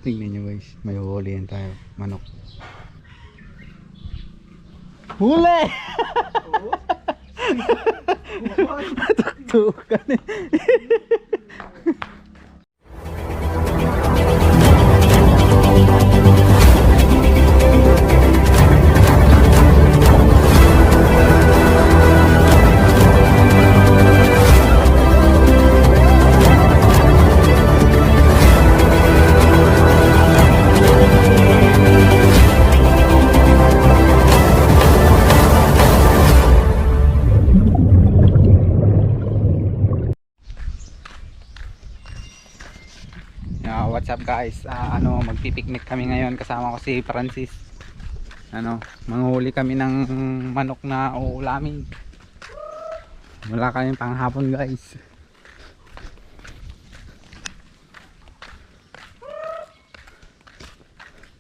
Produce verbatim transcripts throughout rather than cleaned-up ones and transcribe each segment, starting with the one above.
Tingnan nyo guys, may huhulihan tayo. Manok. Huli! Tuktukan eh. Yeah, what's up guys? Ah, ano, magpipiknik kami ngayon kasama ko si Francis. Ano, manghuli kami ng manok na uulamin. Wala kaming panghapon guys.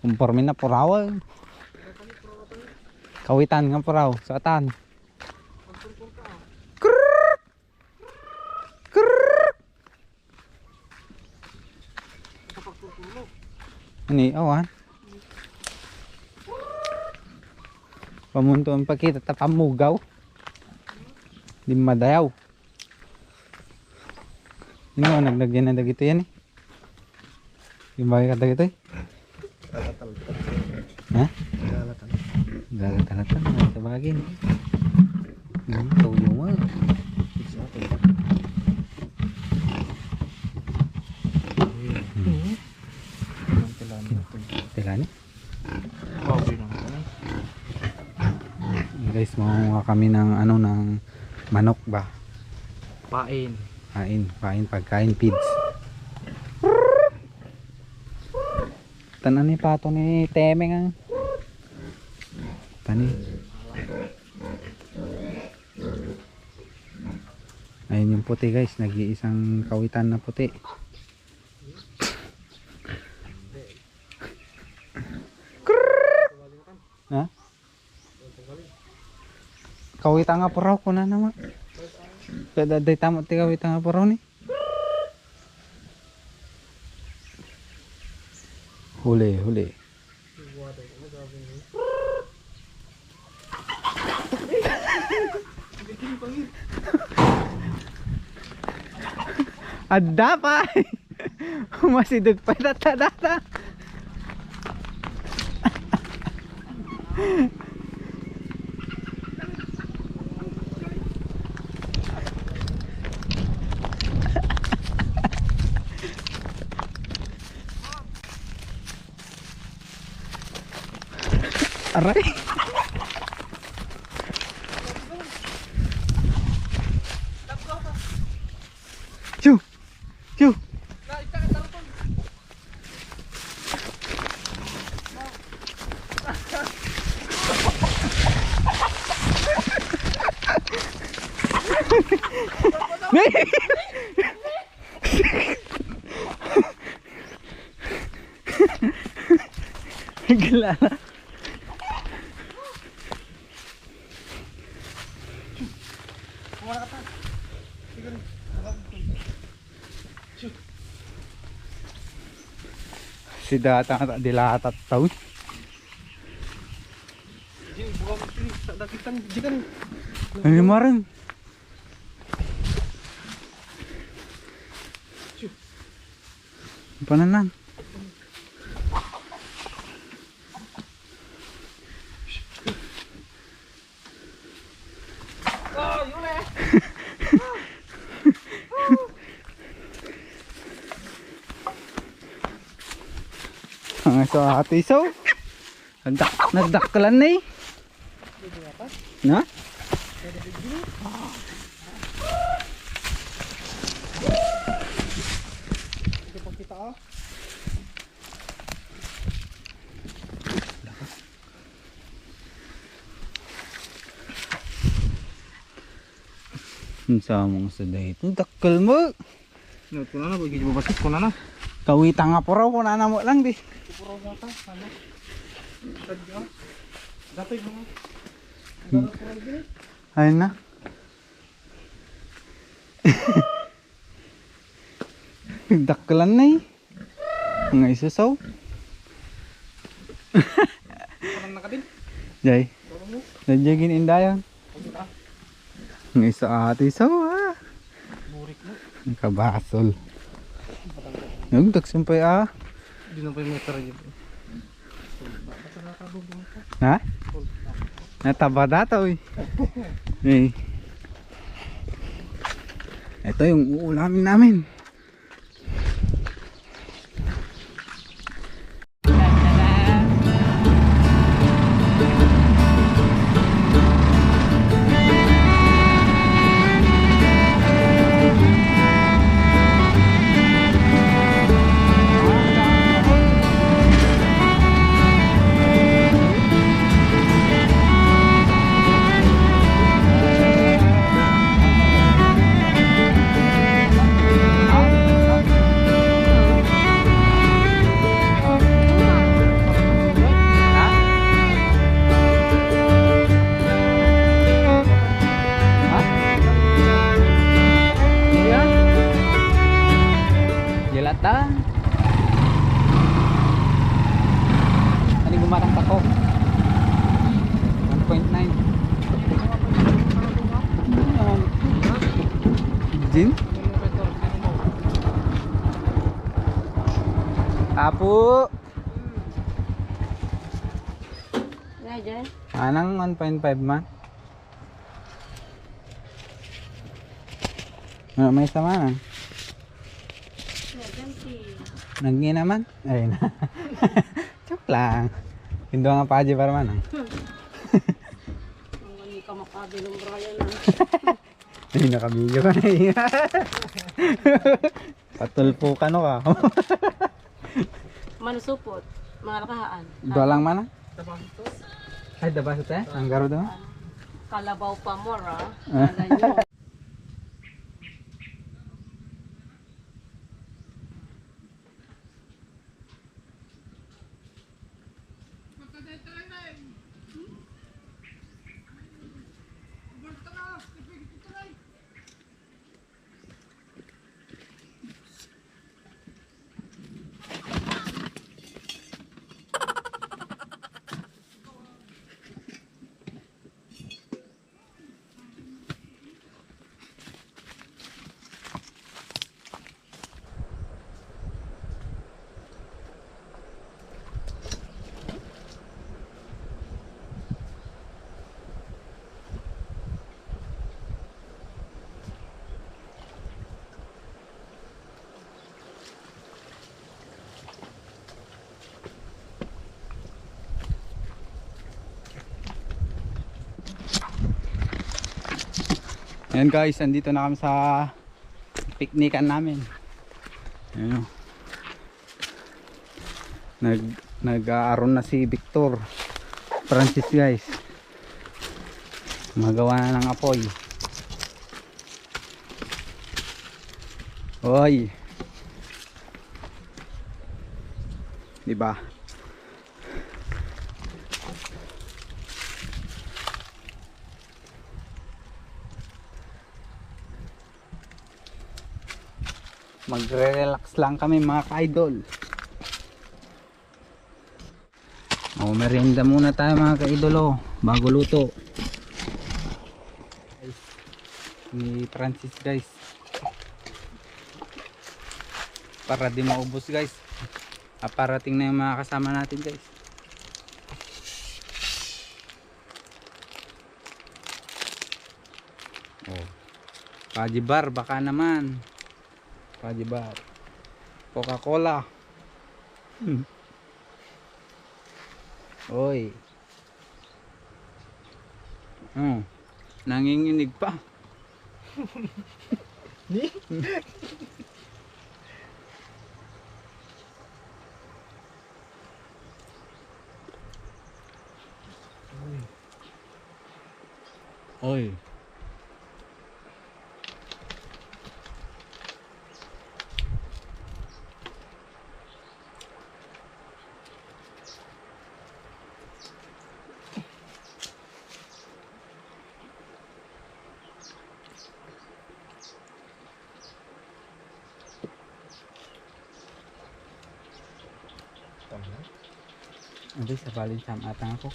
Kumporme na puraw eh. Kawitan nga puraw, satan. Ani, awan. Pamunto ang pakita ta pamugaw. Di madayaw. Ano, naglagyan na dagito yan eh. Yung bagay ka dagito eh. Ha? Galatan. Galatan, sa bagay. Hmm, tuyo mo. Hmm. Tila ni? Baboy lang ito, eh. Guys, mangunguha kami ng ano, ng manok ba? Pain. Pain, pain, pagkain, feeds. Tanan ni pato ni Temeng ang tani. Ayun yung puti guys, nag-iisang kawitan na puti. Ha? Kawita nga puraw, kuna na ma. Kada day tamo ti kawita nga puraw ni. Huli, huli. Adda pa. Masideg pa data, data. Aray. Yo. Yo. Gila. Si data nga ta-, dilatat tawid. Di, buwan ko, sa dakitan, di ka ni. Ano yung maring? Pananan. Ang aso ati so. Nagdak-, nagdakkelan na eh. Na? Ang samang sa dahil. Ang dakkel mo. No, kuna na, pag-ibabasik, kuna na. Kawita nga puraw, kuna na mo lang di. Puraw na ta, ano? Tadya. Datoy mo. Ayun na. Dakkelan na eh. Nga isusaw. Parang nakadin. Jay. Parang mo. Nadya gin-indayon. Parang ka. Nga isa ati saw, ah. Burik mo. Ang kabasol. Nagdag sumpay, ah. Di na pa yung may karayib. Ha? Nataba data, uy. Eh. Ito yung uulamin namin. Ha? Ha? Iya? Jalatan. Ani gumatang tako? One point nine. Jin? Apo. Nga dyan? Anang one point five man? Ano, may sama na? Nga dyan si Nagngina man? Ay na. Joke lang. Indo nga paji para man, ah. Ang hindi ka makabilong Brian, ah. Ay, nakabidyo ka na, eh. Patulpo ka, no, ka? Manusupot, mga lakahaan. Dua lang man, ah? Ay, dabas ito, eh? Ang garo doon? Kalabaw pa more, ah. Ah. Kala nyo. Ayan guys, andito na kami sa piknikan namin. Ayan, oh. Nag, nag-aaron na si Victor Francis, guys. Magawa na ng apoy. Oy. Di ba? Magre-relax lang kami, mga ka-idol. Oh, merienda muna tayo, mga ka-idol, oh, bago luto. Ni Francis, guys. Para di maubos, guys. Ah, parating na yung mga kasama natin, guys. Oh. Paji Bar, baka naman. Paji Bar. Coca-Cola. Hmm. Oy. Oh. Nanginginig pa. Ni? Oy. Adi, sa balin sa atang ako.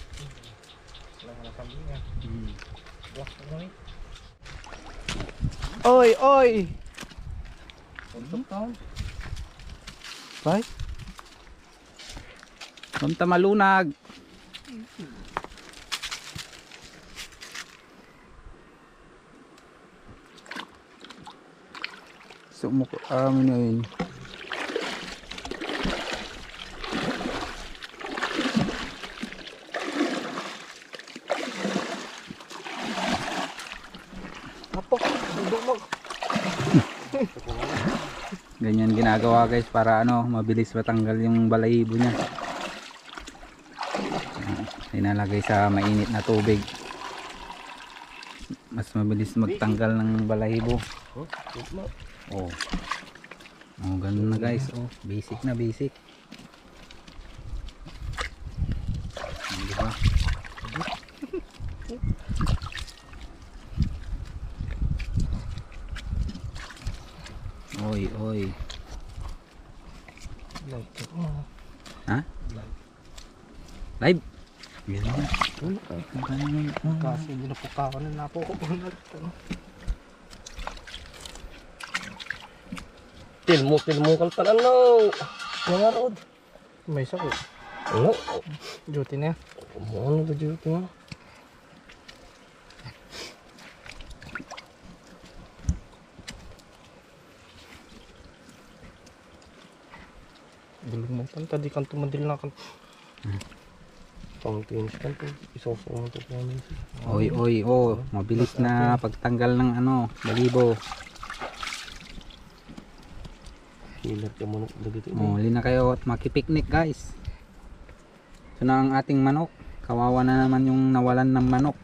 Wala, wala kami nga. Hmm. Buwas ko kami. Oy, oy! Untok to. Bay? Unta malunag. Sumuko amin ngayon. Apo, sundok mo. Ganyan ginagawa, guys, para ano, mabilis matanggal yung balahibo niya. Linalagay sa mainit na tubig. Mas mabilis magtanggal ng balahibo. Oh, oh, ganun na, guys. Oh, basic na basic. Oh, di ba? Oy, oy. Live ko. Ha? Live. Live? Yan na. Kasi hindi na po kawan na po ko po na. Tilmo, tilmo kalpalan, no. Mga rod. May isa ko. Ano? Duty na. Ano ba duty na? Gulong mo, tanta, di kan tumadil na kan. Hmm. Pang tinis kan to, isoso mo to, pang tinis. Oy, oy, oh, mabilis na pagtanggal ng ano, balibo. Hilat ka muna dagiti. Oh, huli na kayo at makipiknik, guys. Ito na ang ating manok. Kawawa na naman yung nawalan ng manok.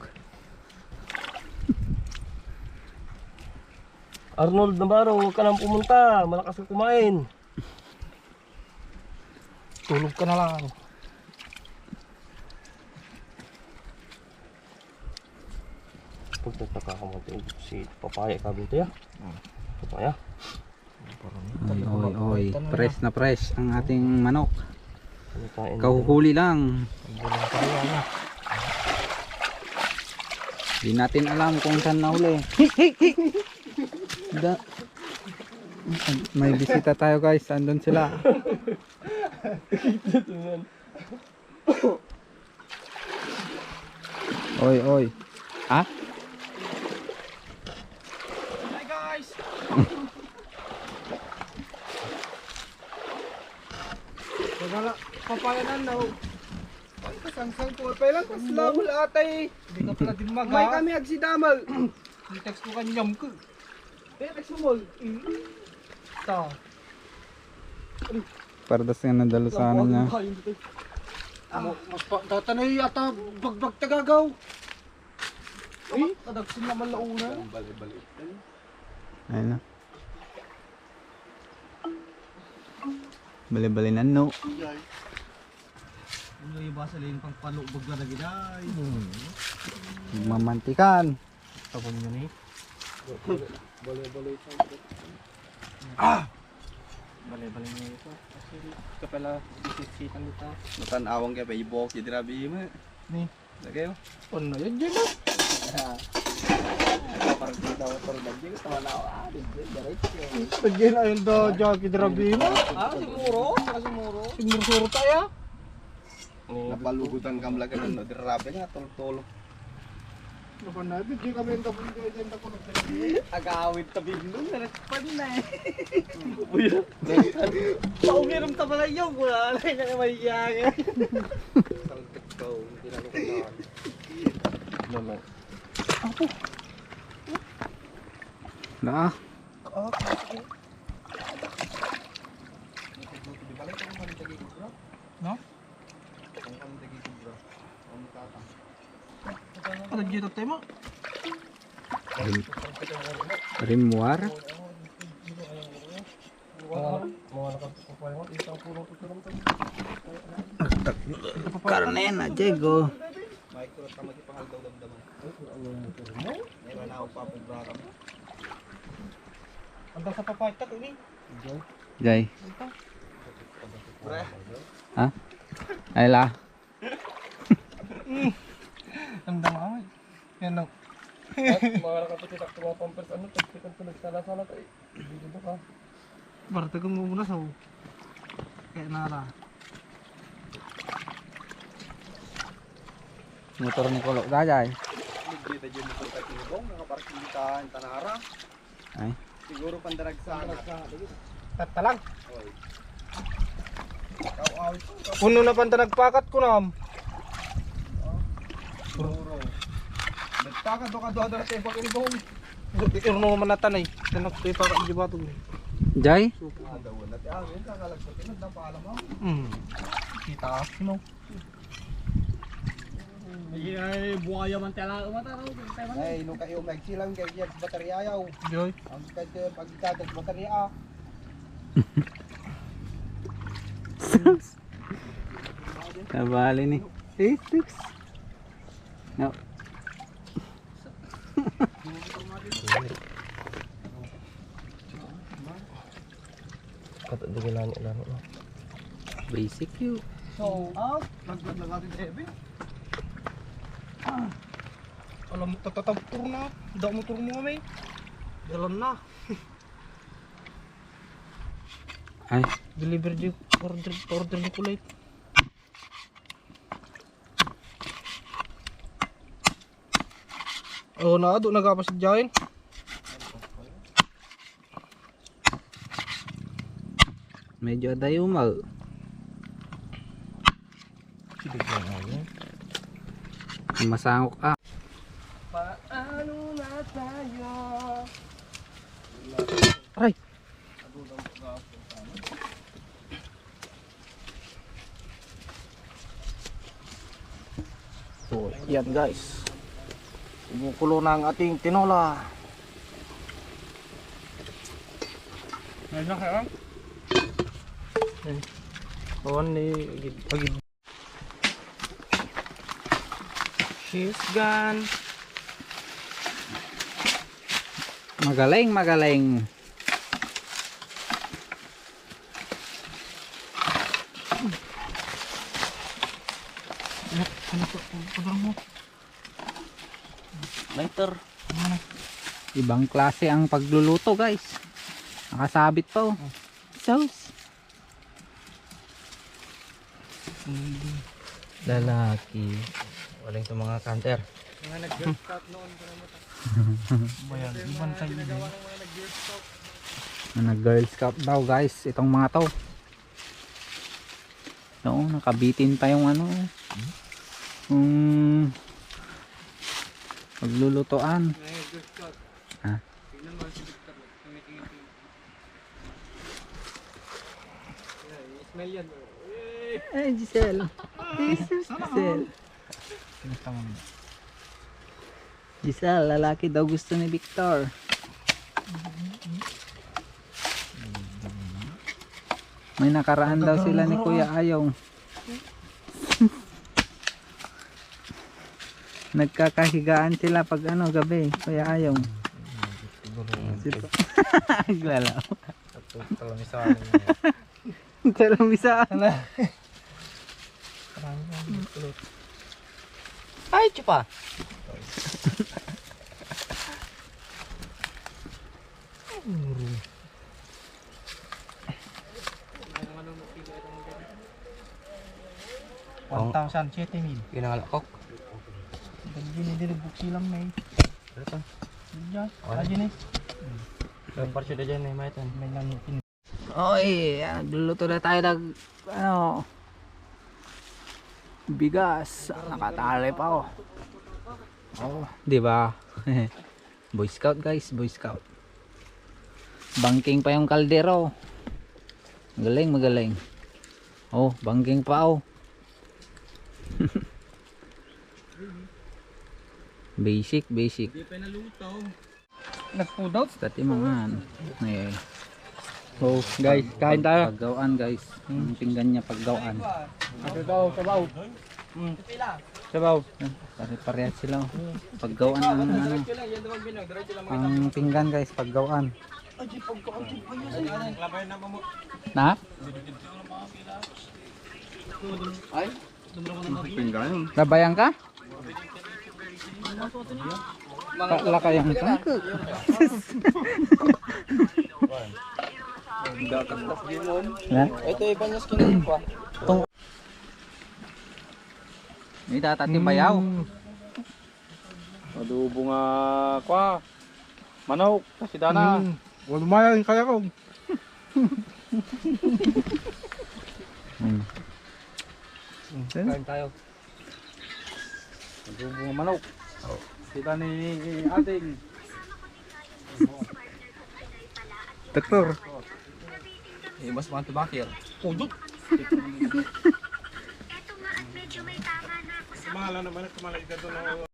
Arnold Navarro, huwag ka nang pumunta. Malakas ka kumain. Tulog ka na lang. Pagtataka ko mo, si papaya ka dito, ya? Hmm. Papaya? Ay, oy, oy. Fresh na fresh ang ating manok. Ano tayo? Kahuhuli lang. Ang bulang pariwa na. Di natin alam kung saan nahuli. Da. May bisita tayo, guys. Andun sila. Ito naman. Oy, oy. Ha? Hi, guys. Wala, papayanan na, oh. Sangsang ko, pa lang, kasla, wala atay. Hindi ka pala din mag- May kami agsidamag. Ang text ko kanyam ko. Eh, text mo, Mol. Ta. Pardas nga nadalusanan niya. Amo, mas pa, datanay ata bagbag tagagaw. Ay, kadagsin naman launa. Bali-bali. Ayun na. Bali-bali na, no? Ano yung basa lang pang palubag na nagiday? Mamantikan. Tabon yun eh. Bale-bale sa. Ah! Bale-bale na ito. Kasi kapala isisitan nito. Matan awang kaya pa ibok, idirabi mo. Ni? Lagay, oh. Ano yan dyan, ah? Parang di daw motor ba dyan? Tama na ako, ah, di dyan, diretso. Lagyan na yun daw, Jackie, grabe mo. Ah, siguro? Saka siguro? Siguro-suro tayo. Napalugutan kam lagi ng grabe nga, tol-tol. Napanagid, di kami yung tapon kayo dyan, tapon. Agawid tabi nun, narakpan na eh. Uy, paumiram ta pala yung, wala na yung may yang. Saltik ko, hindi na ko kailangan. Mama. Ako. Na. Oh, sige. Di ba lang itong mali lagi ko, bro? No? Ang mali lagi ko, bro. Ang mukha ka. Ano dito, tema? Rim-, rimwar? Karne na, Diego. Ang sa papayat ka, Tony? Jay. Pre. Ha? Ay la. Ang dama, ay. Yan, no. At mga nakapit, ito, mga pampers, ano, pagkitan ko, nagsala-sala tayo. Dito ka. Parte ko muna sa, oh. Kaya nara. Motor ni Kulo, gagay. Hindi tayo motor ka tinubong, nakaparking ka, ang tanara. Ay. Siguro pandaragsa. Tattalang. Oy. Ikaw, awit ko. Puno na panta nagpakat ko na. Siguro. Nagpakat do ka do, do, te, pakilbong. Irno man natan ay. Tanak, te, pakat di ba to? Jay? Ah, daw na, te, ah, yun, kakalagpot, yun, nagdapala mo. Hmm. Kita, sino? Ay, ay, buhaya man tela, mata, no? Ay, no kayo, magsilang kay Jets baterya yaw. Joy. Ang kay, pag ikatas baterya, ah. Sus. Kabali ni. Eh, Tux. No. Kato, di ko lani, lani, no? Basic yun. So, ah, naglaglagati sa heavy. Ah. Alam mo, tatatapur na. Daw motor mo kami. Dalan na. Ay. Deliver di order, order ni Kulay. Oh, na, do nagapas diyan. Medyo adayo mal. Sige, sige, sige. Masangok, ah. Paano na tayo? Aray! So, yan guys. Kumukulo na ang ating tinola. Ayan na kaya? Ayan. Awan ni agid, agid. She's gone. Magaling, magaling. Ano po? Ano po? Lighter. Ano? Ibang klase ang pagluluto, guys. Nakasabit pa, oh. Sauce. Lalaki. Wala yung mga canter. Mga nag-Girl Scout noon pa naman. Bayan, iban kayo din. Mga nag-Girl Scout. Mga nag-Girl Scout daw, guys, itong mga to. Oo, nakabitin pa yung ano, yung paglulutuan. Mga nag-Girl Scout. Ha? Tingnan mo si Victor, tumitingin-tingin. Ay, Giselle. Jesus, Giselle. Kumusta mo? Giselle, lalaki daw gusto ni Victor. May nakaraan daw sila ni Kuya Ayong. Nagkakahigaan sila pag ano, gabi, Kuya Ayong. Siguro. Si pa-, naglalaw. Ito, talamisahan niya. Talamisahan. Ala. Ay, chupa. One thousand, siyete mil. Yun ang alakok. Dagdi ni diri buksi lang, may. Ano to? Diyan. Ano? Ayan, eh. Yung parsyo na dyan, eh, may tan. May nang-, oy, ah, nagluluto na tayo ng, ano, bigas. Nakatali pa, oh. Oh, di ba? Boy Scout, guys, Boy Scout. Bangking pa yung kaldero. Magaling, magaling. Oh, bangking pa, oh. Basic, basic. Hindi pa naluto. Nagpudot? Dati mga ano. Eh. Oh, guys, kain tayo. Paggawaan, guys. Ang pinggan niya, paggawaan. Sabaw, sabaw. Mm. Sabaw. Pare-parehas sila, oh. Paggawaan ang ano. Ang pinggan, guys, paggawaan. Na? Labayan ka? Lakayan ka? Ha? Ito, iba niya skin pa. Itong Ita, tati bayaw. Adobo nga, kwa. Manok, kasi dana. Wala mayan kaya ko. Kain tayo. Adobo nga manok. Kita ni ating. Doktor. Eh, mas mga tubakir. Udot. Kumala naman, kumala ito na.